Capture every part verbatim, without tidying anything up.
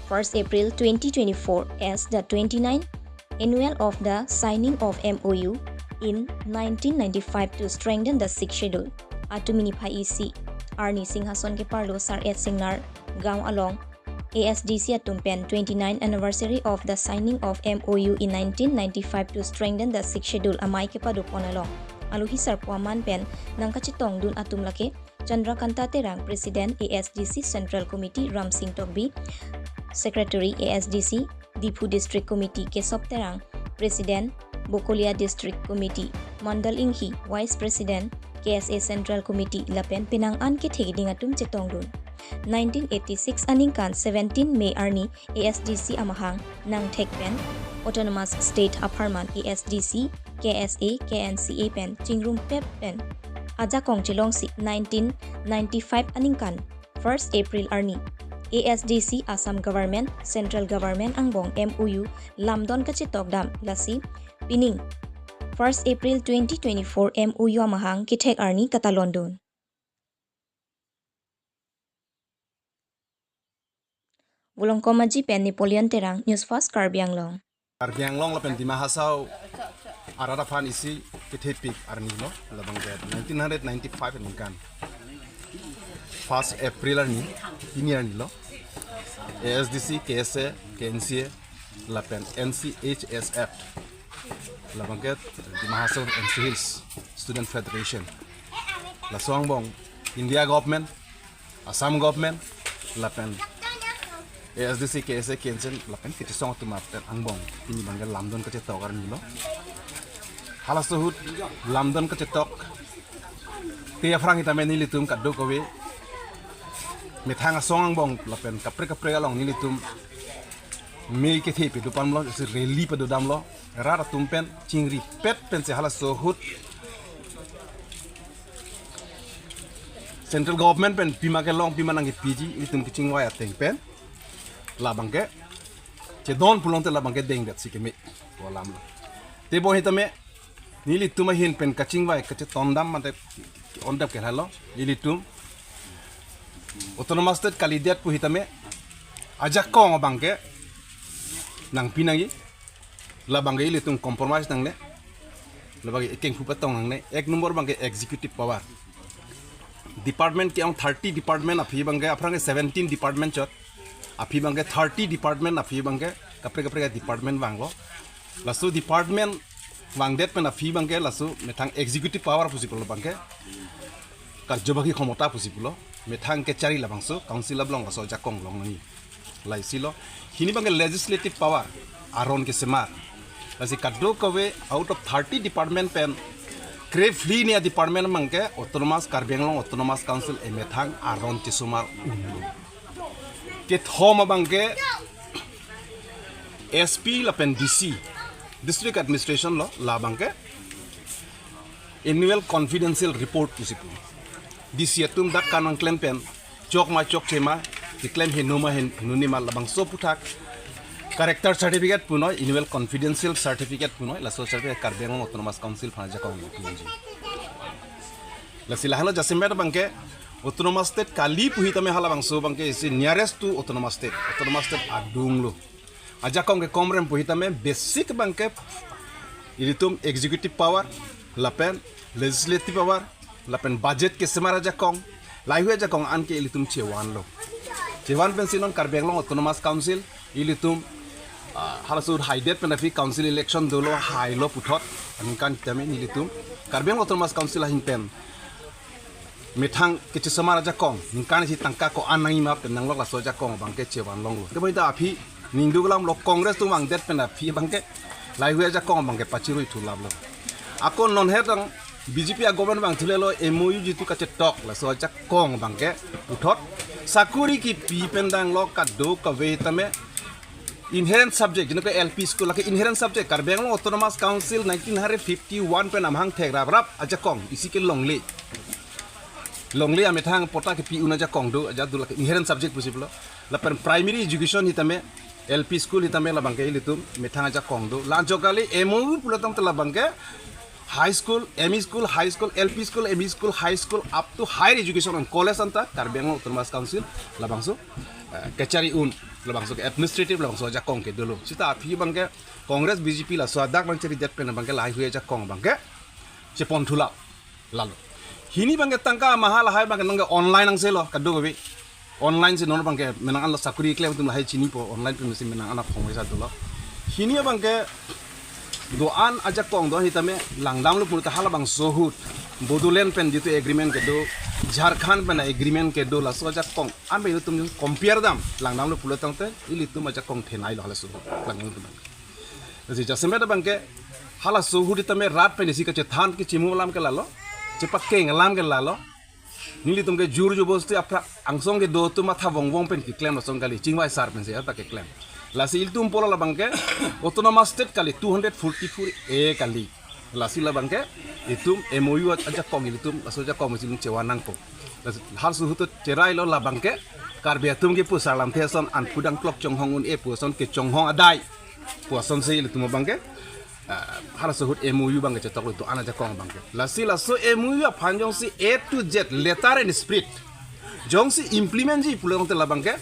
first April twenty twenty-four as the twenty-ninth annual of the signing of M O U in nineteen ninety-five to strengthen the Sixth Schedule. Atum mini phai isi arni Singhason keparlo Sar-et Singnar gaon along A S D C atum pen twenty-ninth anniversary of the signing of M O U in nineteen ninety-five to strengthen the Sixth Schedule amei kepadopon along alohi sarpo aman pen nangkachetongdun atum lake Chandrakanta Terang, President, A S D C Central Committee, Ramsing Tokbi, Secretary, A S D C Diphu District Committee, Kesop Terang, President, Bokolia District Committee, Mandal Inghi, Vice President, K S A Central Committee, lapen penang an kethe keding atum chetongdun. Nineteen eighty-six aningkan seventeen May arni A S D C amahang nangthek pen Autonomous State apharman A S D C, K S A, K N C A pen chingrumpet pen ajakong chelongsi nineteen ninety-five aningkan first April arni A S D C, Assam Government, Central Government angbong M O U lamdon kachetok dam, lasi pining first April twenty twenty-four M O U amahang kethek arni katalondun. Volongkom Aji pen Napoleon Terang, News Fast Karbi Anglong. Karbi Anglong lapen Dima Hasao arat aphan isi kethepik arni lo, labang ke nineteen ninety-five aningkan first April arni, pini arni lo, A S D C, K S A, K N C A, lapen N C H S F, labang ke Dima Hasao N C Hills Student Federation, laso angbong India government, Assam government, lapen A S D C, K S A, K N C A, lapen kachisong atum aphan angbong pini abang ke lamdon kachetok arni lo. Halaso ahut lamdon kachetok te aphrang sitame nelitum kadokave methang asong angbong lapen kaprek kaprek along nelitum mei kethe padopon lo, isi rally padodam lo, rat atum pen chingripet pensi halaso ahut Central Government pen pima kelong, pima nangkepiji, ilitum kachingvai ateng pen labang ke chedon pulote labang ke dengdet si keme pu alam lo. Tebon sitame nelitum ahin pen kachingvai kachetondam mate ondap ke lalo, ilitum Autonomous State kalidet pu sitame ajakong abang ke nangpi nangji, labang ke ilitum compromise nangne, labang ke ekeng phu patong nangne. Ek number abang ke executive power. Department ke-ong thirty department, aphi abang ke aphrang ke seventeen department chot, aphi abang ke thirty department, aphi abang ke kaprek kaprek department vanglo. Laso department vangdet pen aphi abang ke laso methang executive power pusi pulo, abang ke karjobaki khomota pusi pulo, methang kechari labangso council along laso ajakong long nangji. Laisi lo, hini abang ke legislative power, aron kesemar. Lasi kadokave out of thirty department pen krephli ni department abang ke autonomous, Karbi Anglong Autonomous Council emethang aron chesomar un-e. Kethom abang ke S P lapen D C, District Administration lo, labang ke annual confidential report pusi pu. D C atum dak kanang klem pen chok ma chokche ma, keklem heno ma henone ma, labangso aphuthak character certificate punoi, annual confidential certificate punoi, laso certificate Karbi Anglong Autonomous Council aphan ajakong lo pinji. Lasi lahelo jasemet abang ke Autonomous State kali pu sitame halabangso abang ke isi nearest to Autonomous State, Autonomous State adung lo. Ajakong ke komrem pu sitame basic abang ke ilitum executive power, lapen legislative power, lapen budget kesemar ajakong, laheihui ajakong an ke ilitum chevan lo. Chevan pensi non Karbi Anglong Autonomous Council ilitum, ah, halaso ahut haidet pen aphi council election dolo, hailo puthot, aningkan sitame nelitum Karbi Anglong Autonomous Council ahin pen methang kachesomar ajakong, ningkan isi tangka ko-an nangji ma pen nanglok laso ajakong abang ke chevan longlo. Tebon sita aphi ning duk alam lo, Congress atum vangdet pen aphi abang ke laheihui ajakong abang ke pachirui thu lap lo. Ako non hetang B J P a-government vangthu lelo, M O U jitu kachetok, laso ajakong abang ke puthot sakuri kipi pen dang lo, kadokave sitame inherent subject, jeno ke L P school lake inherent subject, Karbi Anglong Autonomous Council nineteen fifty-one pen amahang thekrap rap ajakong isi ke longle. Longle amethang patta kepi un ajakong do, ajat do lake inherent subject pusi pulo. Lapen primary education sitame, L P school sitame labang ke ilitum methang ajakong do. La-anchot kali M O U pulo tangte labang ke high school, M E school, high school, L P school, M E school, high school, up to higher education and college anta Karbi Anglong Autonomous Council labangso eh, kachari un, labangso ke administrative, labangso ajakong ke dolo. Sita aphi abangke Congress B J P laso adak nangchari det pen abangke lahai hui ajakong abangke chepon thulap lalo. Hini abangke tangka maha lahai abangke nangke online nangselo kadokave. Online si non abangke menang anlo sakuri klem atum lahai chinipo, online pen si menang an aphong wesa dolo. Hini abangke do-an ajakong do-an hitame langdamlo pulote halabangso ahut Bodoland pen jitu agreement kedo, Jharkhand pen agreement kedo, laso ajakong an pen itum compare dam langdamlo pulo tangte ilitum ajakong thenailo halaso ahut langdamlo pulo. Lasi jasemet abangke halaso ahut hitame rat pen isi kachethan kechemu alam ke lalo, chepakeng alam ke lalo. Nelitum ke jur jobosti apra angsong kedo atum matha vongvong pen keklem asong kali, chingvai sar pen si ata keklem. Lasi ilitum pulo labangke autonomous state kali, two hundred forty-four A kali. Lasi labangke itum M O U ajakong ilitum, laso ajakong ilitum chevan nangpo. Lasi halaso ahut cherailo labangke Karbi atum kepu sarlamthe ason an pudang klok chonghong un-e pu ason kechonghong adai pu ason si ilitum abangke, ah, halaso ahut M O U abangke chetoklo do-an ajakong abangke. Lasi laso M O U aphan jongsi A to Z, letter and spirit jongsi implement ji pulo tangte labangke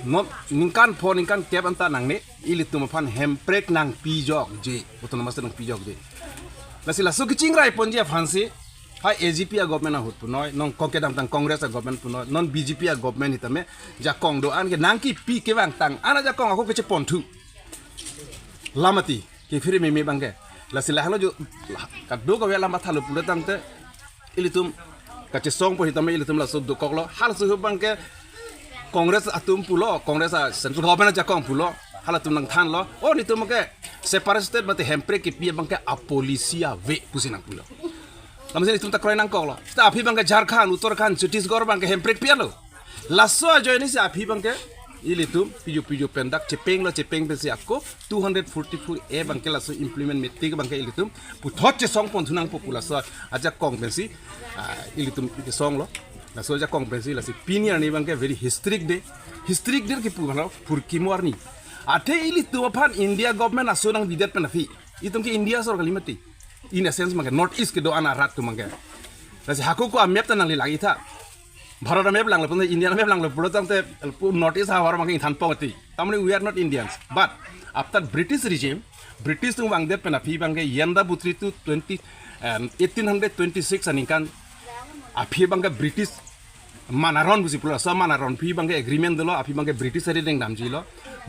non ningkan pho ningkan kep anta nangne ilitum aphan hemprek nangpijokji, autonomous nangpijokji. Lasi laso kechingrai ponji aphan si hai A G P a government ahut punoi, non kong kedamtang Congress a government punoi, non B J P a government hitame jakong do-an ke nangkipi kevang tang an ajakong ako kechepon thu. Lamati kephere meme abangke. Lasi lahelo jo kadokave alam athalo pulo tangte ilitum kachesongpo hitame ilitum laso dokoklo. Halaso ahut abangke Congress atum pulo, Congress a central government ajakong pulo, halatum nangthanlo, o nelitum ke separate state mate hemprek kepi abangke a policy ave pusi nangpulo. Lamsi nelitum ta kroi nangkoklo. Ta aphi abangke Jharkhand, Uttarakhand, Chhattisgarh abangke hemprek pialo. Laso ajoine si aphi abangke ilitum piju piju pen dak chepenglo, chepeng pensi ako two hundred forty-four A abangke laso implement metik abangke ilitum puthot chesongpon thu nangpo pu laso ajakong pensi, ah, ilitum chesonglo. Laso ajakong pensi lasi pini arni abangke very historic day. Historic day kipu halo purkimo arni. Athe ilitum aphan India government aso nangvedet pen aphi. Itum ke India aso kali mati. In a sense abangke North East kedo-an arat atum abangke. Lasi hako ko a map ta nangli lagi tha. Bharat a map langlo pulote, India a map langlo pulo tangte pu North East havar abangke ingthanpo mati. Tamani we are not Indians. But after British regime, British atum vangdet pen aphi abangke Yanda Butri to twenty, um, eighteen hundred twenty-six aningkan aphi abangke British Manaron pusi pulo, so Manaron aphi abangke agreement dolo, aphi abangke British arideng damjilo.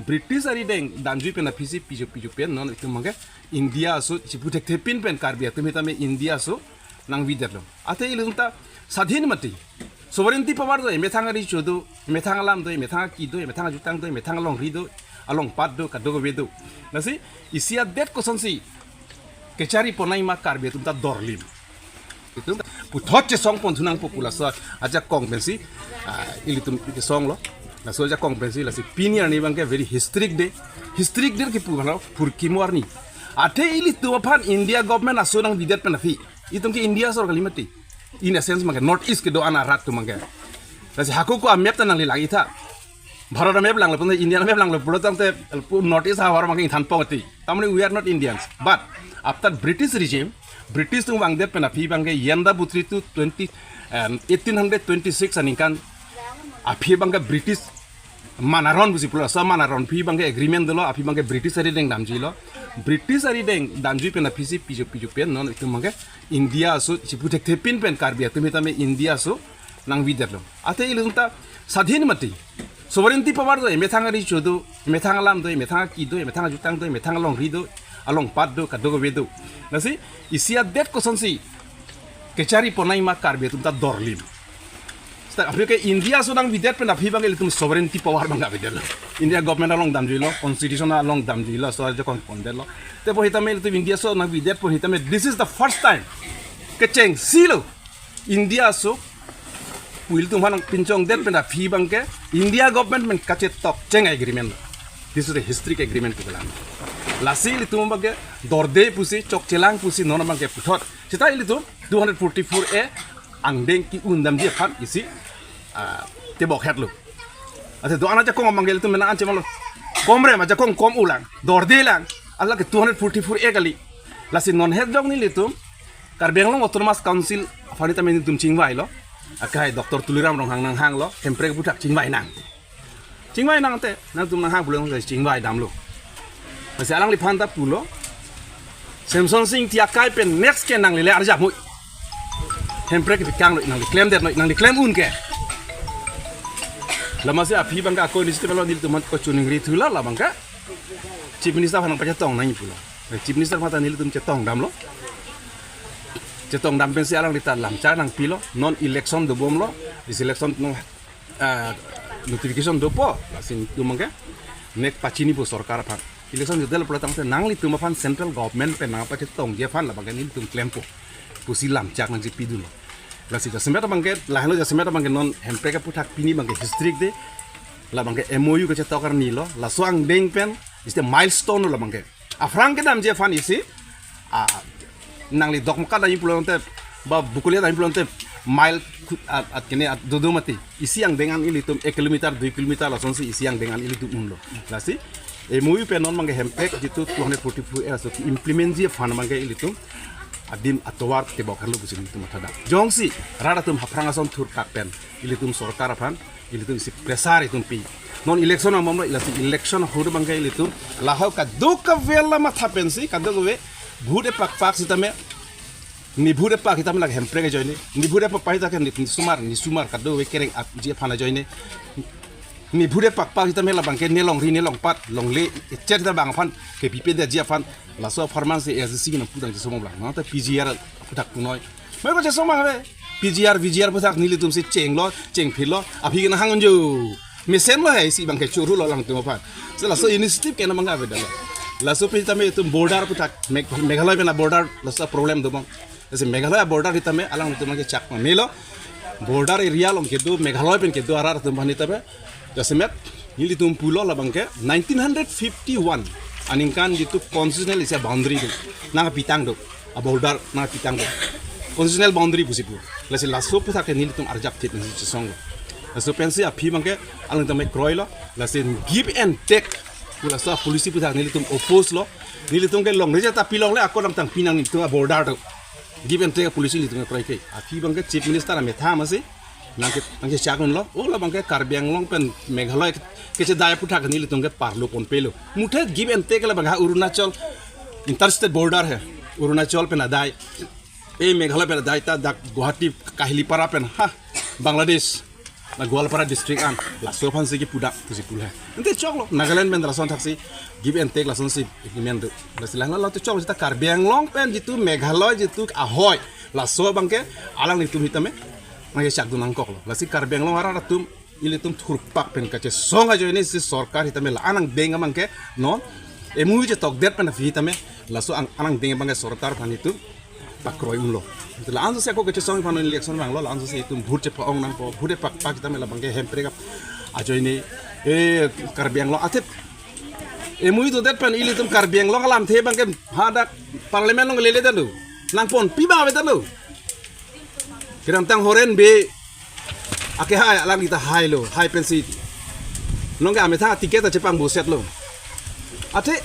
British arideng damji pen aphi si piju piju pen non itum abangke India aso chipu thekthe pin pen Karbi atum hitame India aso nangvedetlo. Athe ilitum ta sadhin mati. Sovereignty power do, emethang ari chodo, emethang alam do, emethang aki do, emethang ajutang do, emethang alongri do, alongpat do, kadokave do. Lasi isi adet kosonsi kechari ponai ma Karbi atum ta dorlim. Itum puthot chesongpon thu nangpo pu laso ajakong pensi, ah, ilitum chesonglo. Laso ajakong pensi lasi pini arni abangke very historic day. Historic day kipu halo purkimo arni. Athe ilitum aphan India government aso nangvedet pen aphi. Itum ke India aso kali mati. In a sense abangke North East kedo-an arat atum abangke. Lasi hako ko a map ta nangli lagi tha. Bharat a map langlo pulote, India a map langlo pulo tangte pu North East havar abangke ingthanpo mati. Tamani we are not Indians. But after British regime, British atum vangdet pen aphi abangke Yanda Butri to twenty, um, eighteen hundred twenty-six aningkan aphi abangke British Manaron pusi pulo, so Manaron aphi abangke agreement dolo, aphi abangke British arideng damjilo. British arideng damji pen aphi si piju piju pen non itum abangke India aso chipu thekthe pin pen Karbi atum hitame India aso nangvedetlo. Athe ilitum ta sadhin mati. Sovereignty power do, emethang ari chodo, emethang alam do, emethang aki do, emethang ajutang do, emethang alongri do, alongpat do, kadokave do. Lasi isi adet kosonsi kechari ponai ma Karbi atum ta dorlim. Seta aphi ke India aso nangvedet pen aphi abangke ilitum sovereignty power abangke avedetlo. India government along damjilo, constitution along damjilo, so ajakong pondetlo. Tepo hitame ilitum India aso nangvedet pon hitame, this is the first time. Kechengsi lo. India aso pu ilitum aphan nangpinchongdet pen aphi abangke India government pen kachetok cheng agreement. This is a historic agreement pu kelang. Lasi ilitum abangke dorde pusi, chokchelang pusi, non abangke puthot. Seta ilitum two hundred forty-four A angdeng ki-un damji aphan isi, ah, tebok hetlo. Athe do-an ajakong abangke ilitum mena anche malo. Komrem ajakong kom ulang, dorde lang. Ala ke two hundred forty-four A kali. Lasi non het jong nelitum Karbi Anglong Autonomous Council aphan hitame nelitum chingvailo. Akai Doctor Tuliram Ronghang nanghanglo, hemprek aputhak chingvai nang. Chingvai nangte, nangtum nanghang pulang chingvai damlo. Lasi alangliphan ta pulo, Semson Sing Ingti akai pen next ke nanglele arjap mui. Hemprek kepikang lo, nangli klemdet lo, nangli klem un ke. Lasi aphi abangke ako initiative lo, nelitum aphan ko chuning ri thulo, labangke Chief Minister aphan nangpachetong nangji pulo. Chief Minister aphan ta nelitum chetong damlo. Chetong dam pensi alangli ta lamchak nangpilo, non election dobomlo, isi election non ah, notification dopo, lasi nelitum abangke nek pachinipo sorkar aphan. Election jodel pulo tangte nanglitum aphan central government pen nangpachetongji aphan labangke nelitum klempo pusi lamchak nangchipidunlo. Lasi jasemet abangke, lahenlo jasemet abangke non Hemprek aphuthak pini abangke historic day, labangke M O U kachetok arnilo, laso angdeng pen, isi milestone lo labangke. Aphrang kedamji aphan isi, ah, nangli Dokmoka damji pulote, ba Bokolia damji pulote, mile khu-, at, at kene at dodo mati. Isi angdeng an ilitum ek kilometer, dui kilometer lasonsi isi angdeng an ilitum unlo. Lasi, M O U pen non abangke Hemprek jitu two hundred forty-four A laso ke-implement ji aphan abangke ilitum adim atovar tebok harlo pusi ilitum matha dam. Jongsi rat atum aphrang ason thurkak pen ilitum sorkar aphan ilitum isi pressure itum pi. Non election angbomlo, lasi election ahut abangke ilitum lahai kadokave alam matha pensi, kadokave vote epakpak sitame, ne vote epak sitame lake Hemprek ajoine, ne vote epakpak sitame ne, ne sumar, ne sumar kadokave kereng apji aphan ajoine. Ne vote epakpak sitame labangke ne longri ne longpat, longle echet ta bang aphan kepipedetji aphan, laso apharman si A S D C nangpu tang chesong lang. Nangta P G R aphuthak punoi. Mai ko chesong mang ave. P G R, V G R aphuthak nelitum si chenglo, chengphitlo, aphi ke nanghang unjo. Mesenlo he isi abangke churu lo alangtum aphan. So laso initiative ke nang abang avedetlo. Laso pen tame itum border aphuthak, Meg-, Meghalaya pen a-border laso problem dobom. Lasi Meghalaya border sitame alangtum ke chak mamelo. Border area along kedo, Meghalaya pen kedo arat atum aphan sitame. Jasemet, nelitum pulo labangke nineteen hundred fifty-one aningkan jitu constitutional isi a-boundary do. Nangpitang do. A-border nangpitang do. Constitutional boundary pusi pu. Lasi laso aphuthak ke nelitum arjap thip nangchesonglo. Laso pensi aphi abangke alangtum kroilo. Lasi give and take pu laso policy aphuthak nelitum oppose lo. Nelitum ke longri jata pilongle ako nangtang pinang nelitum a-border do. Give and take policy nelitum kroike. Aphi abangke Chief Minister amethang masi nangke, nangkechak unlo. O labangke Karbi Anglong pen Meghalaya ke, kechedai aphuthak nelitum ke parlo ponpelo. Muthe give and take labangke Arunachal interstate border he. Arunachal pen adai. E Meghalaya pen adai ta dak Guwahati Kahilipara pen ha Bangladesh. La Goalpara district an, laso aphansi kipu dak pusi pu he. Ante choklo, Nagaland pen lason thaksi give and take lasonsi agreement do. Lasi lahenlo, lato choklo seta Karbi Anglong pen jitu Meghalaya jitu ahoi. Laso abangke alanglitum sitame nangkechak dun nangkoklo. Lasi Karbi Anglong arat atum ilitum thurpak pen kachesong ajoine si sorkar sitame la-an angdeng abangke non M O U chetokdet pen aphi sitame laso ang, an angdeng abangke sorkar aphan itum pakroi unlo. Ante la-an si ako kachesong aphan election vanglo, la-an si itum vote chepa-ong nangpo, vote epakpak sitame labangke Hemprek ajoine, e, Karbi Anglong athe M O U dodet pen ilitum Karbi Anglong alamthe abangke hadak parliament along lele detlo. Nangponpi abang avedetlo. Kedamtang Horen Bey akehai alangli ta hailo, hai pensi. Nonke amethang ticket ta chepangbosetlo. Athe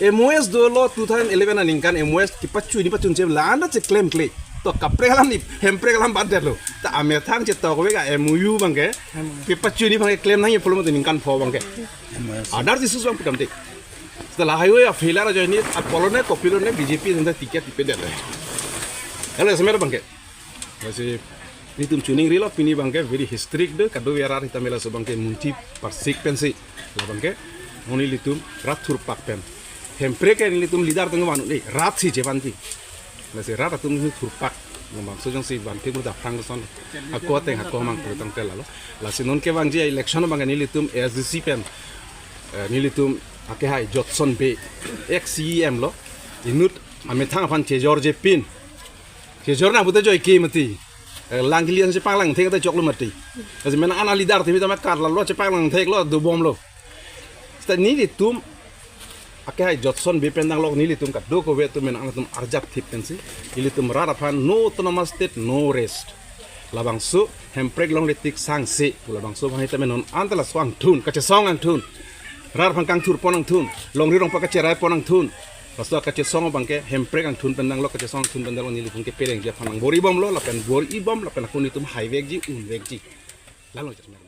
M O S dolo two thousand eleven aningkan M O S kepachuni pachun che la-an ta cheklemkle. To kaprek alam ni, Hemprek alam bandetlo. Ta amethang chetok ave ka M O U abangke. Kepachuni abangke klem nangji pulo mati ningkan pho abangke. Other issues abang pu tangte. Seta la highway a-failure ajoine apolone kopilone B J P seta ticket pipedetlo. Helo, jasemet abangke. Lasi nelitum chuning rilo pini abangke very historic do, kadokave arat sitame laso abangke munthi parsik pensi. Labangke, non ilitum rat thurpak pen. Hemprek ke nelitum leader atum vannon, eh, rat si chevanji. Lasi rat atum thurpak. Labangso jongsi vanpik muda aphrang ason. Ako ateng ako amang pu tangte lalo. Lasi non kevangji election abangke nelitum A S D C pen. Eh, nelitum akehai Jotson Bey, ex C E M lo. Inut amethang aphan chejorje pin. Kejor nang pute joike mati. Eh, lang kilian chepanglang thek ta choklo mati. Lasi mena ana leader timi tama kar lalo chepanglang theklo dobomlo. Seta nelitum akehai Jotson Bey pen danglok nelitum kadokave atum mena atum arjap thip pensi. Ilitum rat aphan no autonomous state, no rest. Labangso Hemprek longle tik sangse, labangso abang sitame non anta laso angthun, kachesong angthun. Rat aphan kangthurpon angthun, longri longpat kacherai pon angthun. Laso kachesong abangke Hemprek angthun pen danglok, kachesong angthun pen danglok nelitum ke perengji aphan nangbor-ibomlo, lapen bor-ibom, lapen ako nelitum haivekji, unvekji. Lalo jasemet.